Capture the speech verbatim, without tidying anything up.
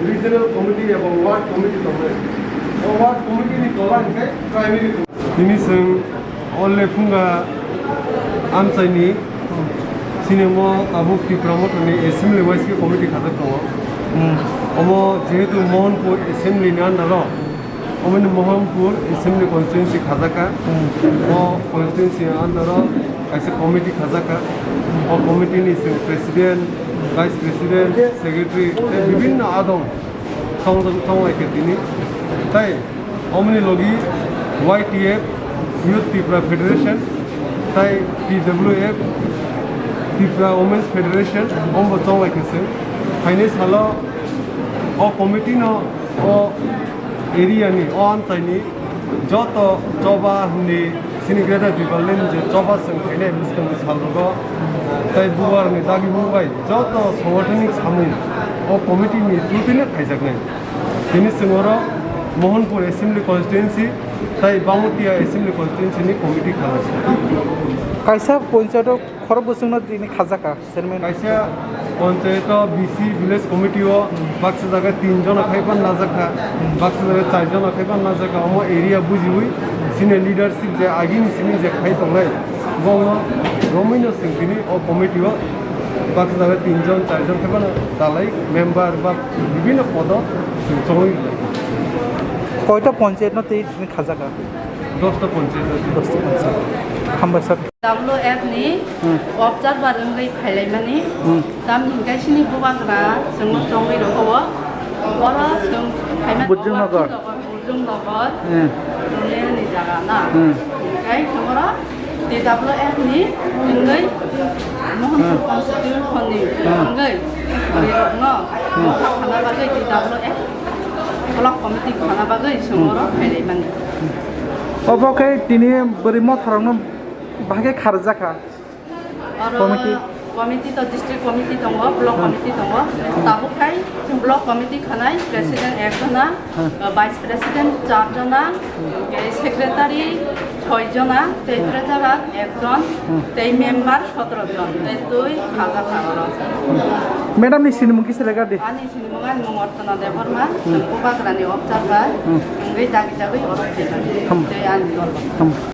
Regional committee eba ward committee tongnai. O ward committee ni tola hwnkhe primary committee. Tini chwng o Lephunga amchaini sinimo tabuk Tipra Mothani assembly wise khe committee khajak tongo. Hmm. Omo jehetu Mohanpur assembly ni under o, omo ni Mohanpur assembly constituency khajaka. Hmm. O constituency under o kaisa committee khajaka. O committee ni chwng president, vice president, secretary, tei bibinno adong. Tong, tong, tong lai khe tini. Tai omoni logi Y T F, Youth Tipra Federation, tai T W F, Tipra Women's Federation, ombo tong lai khe se. Phainai salo o committee no o area ni, o amchai ni joto choba hwnwi chini Greater Tipraland je choba chwng khainai bwskangni salrogo tei bubarni dagimung bai joto songothonik samung o committee ni through-twi no khaijaknai. Tini chwng oro Mohanpur Assembly Constituency tei Bangwtia Assembly Constituency ni committee khalai. Kaisa ponchayato khorok bwswkno tini khajaka, chairman. Kaisa ponchayato B C village committee o baksa jaga tin jona khai pan najak kha, baksa jaga char jona khai pan najak kha, omo area bujiwi senior leadership je agini simi je khai tongnai, bono romwino chwng tini o committee o baksa jaga tin jon, char jon khai pan dalai member ba bibinno podo chwng chongwi. Koita ponchayat no tei tini khajaka? Dosta ponchayat. Dosta ponchayat. Hambai sir. W F ni Hmm. Observer wngwi phailaimani. Hmm. Tamni hwnkhe chini bubagra chwngno chongwi rokho. Oro chwng phaimani Burjung Nagar. Burjung Nagar. Hmm. Rune ni jaga na. Hmm. Hwnkhe chwng oro T W F ni wngwi Mohanpur Hmm. constituency ni Hmm. wngwi Hmm. rirokno Hmm. khana bagwi T W F block committee khana bagwi chwng Hmm. oro phailaimani. Obo khe tini bwrwi motharokno bahai khe kharjakha. Oro Committee? Committee to district committee tongo, block Hmm. committee tongo. Hmm. Tabuk khai block committee khanai president ekjona, Hmm. vice president charjona, Hmm. tei secretary soijona, tei Hmm. treasurer ekjon, Hmm. tei member sotro jon, tei twi khajakha oro. Madam ni sinimung kisa lega di. Ani sinimung ani mung Ortona Debbarma, Hmm. Bubagrani observer, Hmm. wngwi dagi dagi oro khaimani. Hmm. Tei ani dol. Hmm.